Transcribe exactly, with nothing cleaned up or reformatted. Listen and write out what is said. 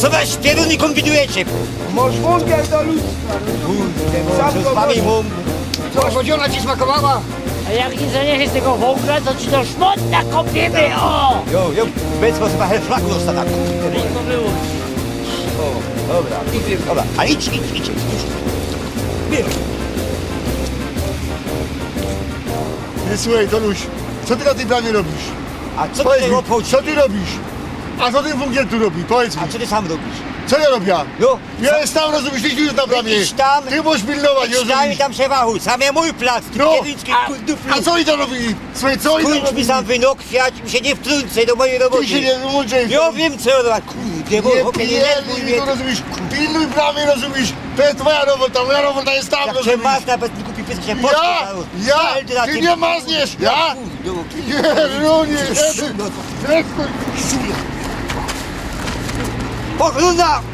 No weź, pierun i kombinujecie. Masz wągiel do lustrza. Kurde, bo co z wami mam? Co, wodziana ci smakowała? A jak nie zaniesiesz tego wągla, to ci do szmot nakopymy, o! Jo, jo, bez was machę flaku dostana. To było. O, dobra. Dobra, a idź, idź, idź, idź. Bierz. Ty, słuchaj, Tonuś, co ty na tej bramie robisz? A co ty Powiedz mi, obchodzi? Co ty robisz? A co ten wągiel tu robi? Powiedz mi. A co ty sam robisz? Co ja robię? No. Ja Co? Jestem tam, rozumiesz, ty już na bramie. Idź tam. Ty musisz pilnować, Idź tam i rozumiesz? Tam się wachuj. Sam je mój plac, ty No. pieruński A, kurde a co oni tam robili? Słuchaj, co oni tam Skończ mi robili? Sam wynokwiać i mi się nie wtrącaj do mojej Ty roboty. Się nie włączaj. Ja wiem co ja robię, kurde, bo Nie chłopie, nie pieruj denerwuj mi, mnie. To rozumiesz? Pilnuj bramy, rozumiesz? To jest twoja robota, moja robota jest tam, Jak cię rozumiesz? Masz nawet nie kupi pysk się Ja? Ja? Ty nie mazniesz, ja? Kurde. Nie, no nie, nie. Pochluna!